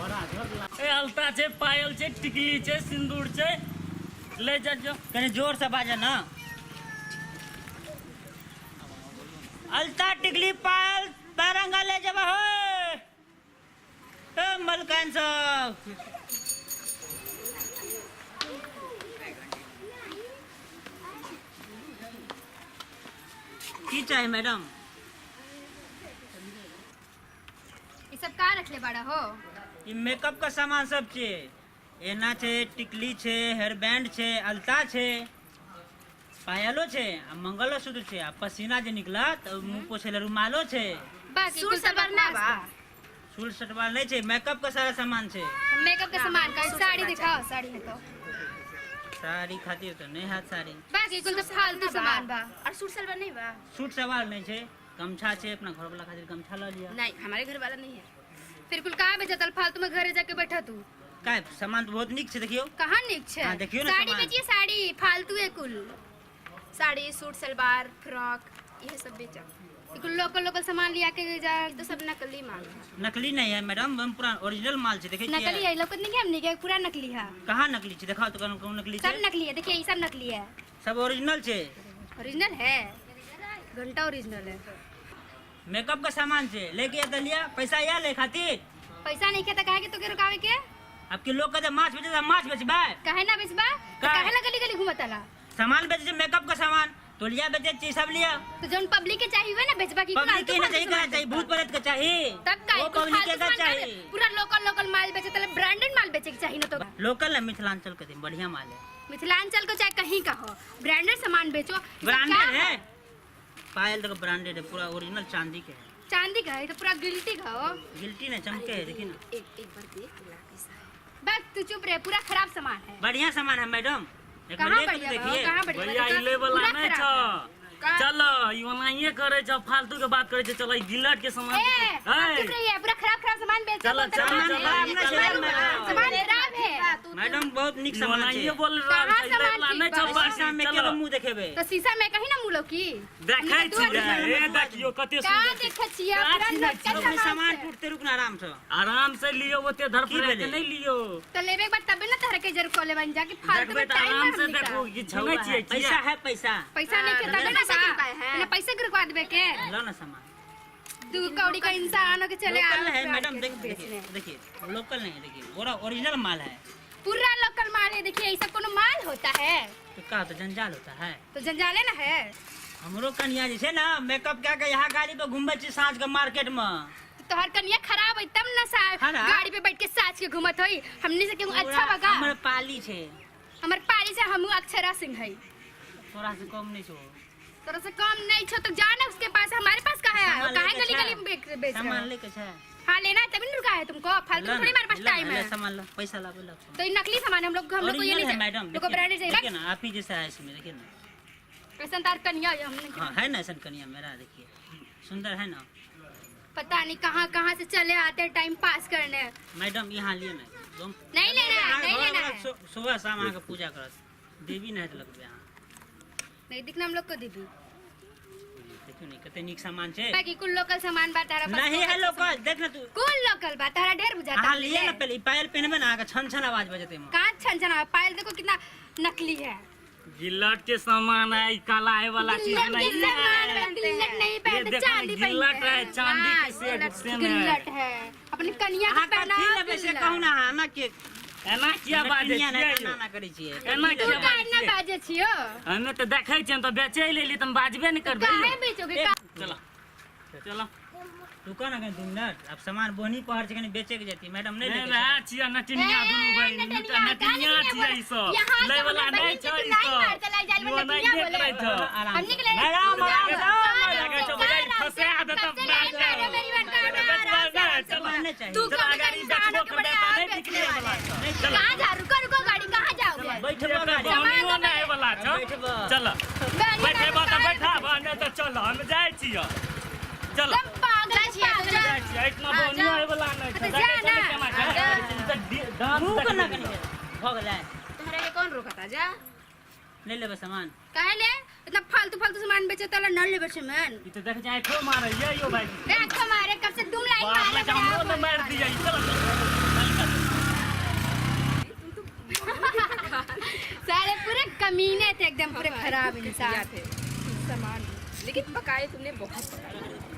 बड़ा झोर ए अलता छै पायल छै टिकली छै सिंदूर छै ले जा जो कनी जोर से बाजऽ ना। अलता टिकली पायल पैरंगा ले जेबा हो। ए मलकान सब। की चाही मैडम? ई सब का रखले बाड़ा हो? ई मेकअप का सामान सब छै। एना छै, टिकली छै, हेयर बैंड छै, अलता छै, पायलो छै, आ मंगलोसूत्र छै, आ पसीना जे निकलत तऽ मुंह पोछे लए रुमालो छै। बाकी सूट कुल सब सलवार ना बकवास बा? बा। सूट सटवाल नहीं छै, मेकअप का सारा सामान छै। मेकअप के सामान का सूट साड़ी सलवार दिखाओ, साड़ी है तो साड़ी खातिर तो नहीं हाथ साड़ी। बाकी कुल तो फालतू सामान बा। और सूट सलवार नहीं बा? सूट सलवार नहीं छै, गमछा छै, अपना घर वाला खातिर गमछा ल लिया। नहीं, हमारे घर वाला नहीं है। फिर कुल कहाँ बेचतल फालतू में घरे जाके बैठा तू? का सामान तो बहुत नीक छै, देखियो। कहाँ नीक छै? हाँ, देखियो ना साड़ी सामान। बेचिए साड़ी, फालतू है कुल। साड़ी, सूट सलवार, फ्रॉक यह सब बेचा। ई कुल लोकल लोकल सामान लिया के जा। ये तो सब नकली माल है। नकली नहीं है मैडम, हम पूरा ओरिजिनल माल छै, देखै नकली छियै। है लोकत नहीं हमनी के पूरा नकली है। कहाँ नकली छै? देखाओ तो कौन कौन नकली सब छै। नकली है, देखिए ये सब नकली है। सब ओरिजिनल छै। ओरिजिनल है, घंटा ओरिजिनल है। मेकअप का सामान छै, लेके आ दलिया, पैसा या ले खातिर। पैसा नहीं के त काहे के तोके रुकावे के? अब के लोग कहते माछ बेचे, माछ बेचबै। काहे ना बेचबा? तो काहे? काहे ला गली गली घूमतला? सामान बेचे छै, मेकअप का सामान, तोलिया बेचे छी, सब लिया। तो जौन पब्लिक के चाहिए ना बेचबा की पब्लिक के ना चाहिए, का चाहिए? भूत प्रेत के चाहिए। तब काहे वो कुल पब्लिक के फालतू का सामान चाहिए? काहे? पूरा लोकल लोकल माल बेचे तले ब्रांडेड माल बेचे के चाहिए ना तो। लोकल ना मिथिलांचल के दिन बढ़िया माल है। मिथिलांचल को चाहे कहीं का हो, ब्रांडेड सामान बेचो। ये सब ब्रांडेड क्या है, पायल देखो ब्रांडेड है, पूरा ओरिजिनल चांदी के है। चांदी का है तो पूरा गिल्टी का हो। गिल्टी ना चमके है, देखिए ना। एक एक बार देख ला कैसा है। बस तू चुप रहे, पूरा खराब सामान है। बढ़िया सामान है मैडम, एक कहाँ बार लेके बढ़िया तो बा? देखिए। कहाँ बढ़िया बा? भैया, ई ले वाला पूरा नहीं खराब छ। है। चल, ई ओनाहिए करे छ, फालतू के बात करे छ। चल, ई गिलट के सामान ए, ए, चुप रहिए, पूरा खराब खराब सामान बेच। चलो, चलो, चलो, चलो, सामान खराब है। मैडम, बहुत नीक ई सामान ओनाहिए छै। बोल रहल कहाँ छ, ई ले सामान वाला ठीक नहीं छ। बा? बाकी शीशा में चल। केगो मुंह देखेबे? तो शीशा में कहीं ना मुँह लौकी। देखै हमनी के छी दू आदमी रे, ए देखियो कते का सुंदर छै। देखै छियै? का पूरा छी नक्का छी? अपने सामान सामान छै। टूटते, रुक ना आराम से। आराम से लियो, ओते धर की फड़ा के भेलै? नहीं लियो। तो लेबे के बाद तबे ना तहरा के जरूर कॉले बन जा कि फालतू देखबै में तऽ टाइम आराम पर से हमनी का। देखू कि झुनै छियै पैसा किया। है पैसा। पैसा नहीं के तबे ना पैसा बा। के रुकाए हैं। बिना पैसे के रुकवा देबे के। लो ना सामान। दू कौड़ी का इंसान हो के चले लोकल आओ है मैडम, देख देखिए देखिए, लोकल नहीं है, देखिए पूरा ओरिजिनल माल है। पूरा लोकल माल है। देखिए, ये सब कोनो माल होता है? तो का तो जंजाल होता है। तो जंजाले ना है। हमरो कनिया जे छै ना मेकअप कए के यहाँ गाड़ी पे घूमबै छी साँझ के मार्केट में। तो तोहर कनिया खराब है तब ना सा हाँ ना। गाड़ी पे बैठ के साँझ के घूमत होई। हमनी से केहू अच्छा बगा। हमर पाली छै। हमर पाली से हमहू अक्षरा सिंह है। तोरा से कम नहीं छौ। तोरा से कम नहीं छो तो जाना उसके पास, हमारे पास कहाँ है? सामान काहे लेके गली छै। गली में बेच रहे सामान हो? लेके छै। हाँ, लेना है तभी ना रुका है तुमको, फालतू लो में थोड़ी ना, हमारे पास लो ना, टाइम लो है। सामान लो, पैसा लाबो लो। तो ये नकली सामान हम लोग को ये ओरिजिनल नहीं है चाहिए। मैडम, लोग को देखिए ब्रांडेड चाहिए। देखिए ना, आप ही जैसा है इसमें, देखिए ना। ऐसा तार कनिया है हमने। हाँ है ना, ऐसा कनिया मेरा, देखिए सुंदर है ना। पता नहीं कहाँ कहाँ से चले आते हैं टाइम पास करने। मैडम यहाँ लिए ना नहीं लेना है, नहीं लेना है। सुबह शाम अहाँके पूजा करत देवी नहीं लगबे अहाँ। नहीं दिखना हम लोग को दीदी। देखियौ ने कते नीक सामान छै। बाकी कुल लोकल सामान बा तारा पास। नहीं है लोकल, देख ना तू। कुल लोकल बा तारा, ढेर बुझाता। अहाँ लिए ना पहले ई पायल पहनबे ना, अहाँके छन छन आवाज बजतै एमे। कहाँ छन छन आवाज? पायल देखो कितना नकली है। गिल्लट के सामान है, ई काला है वाला चीज गिल्लट के नहीं सामान है। में गिल्लट नहीं ये पहनते, देखो ना, चांदी गिल्लट पहनते है, हैं। चांदी हाँ, के सेट सेम है। गिल्लट है, अपनी कनिया के अहाँ पहना। कथी लेबै से कहू ना, अहाँ ना के एना किया बाजै नटिनिया छियै नहि यौ? एना ना करै छियै। एना तू किया का बाजै इतना छियै? बाजे छियो? हमे तऽ देखै छियै तऽ बेचै लेली तऽ हम बाजबे नहि करबै। काहे बेचोगे? चलो चलो। रुको ना कनी 2 मिनट, अब सामान बोनी पहर छै, कनी बेचे के जेती मैडम नहीं नहि लेके वएह छै। छियै नटिनिया ए, दुनू बहिन। नटिनिया, नटिनिया का छियै ई सब। यहाँ लै के वाला हमर नहि बहिन छै के ई लाइन सब। मारते लाई जाइल ई में नटिनिया ओनाहिए बोले। करै छौ। आराम हमनी से। के लिए मैडम, आराम से। लागै छौ भैया ई फंसा देतौ। कब से लाइन मारे मेरी बहन का, आराम से, आराम से। सामान नहीं चाहिए। तू चल, कौन का गाड़ी इंसान बेचबो हो के करबै बड़े तऽ आप नहि बेचने बिकने वाले वाला छौ। नहीं, चल। कहाँ जा? रुको रुको, गाड़ी कहाँ जाओगे? बैठबो गाड़ी। बहनियो नहि वाला छौ। बैठबो। चल। बहनी बैठेबो तऽ कहाँ? बैठाबऽ, नहि तऽ चल, हम जाइ छियौ। चल। एकदम पागल पागल। जाइ छियै, एहिठमा बहनियो होय वाला नहि तऽ छै। जा देखै ना। छलै केना छै। ई तऽ डांस रुको देखबै। ना कनी, भऽ गेलै। तोहरा के कौन रोकता? जा। नहीं लेबै सामान? काहे ले इतना फालतू फालतू सामान बेचे तला न लेबे सामान? ई तऽ देख जाइ आँखो मारैया यौ भाई। ए, आंखों मारे, कब से तुम लाइन बाप मारे। रे, हमरो ने मारि दिया ई। चल चल। कमीने थे एकदम पूरे हमारे खराब घटिया इंसान। थे सामान, लेकिन पकाए तुमने बहुत पकाए।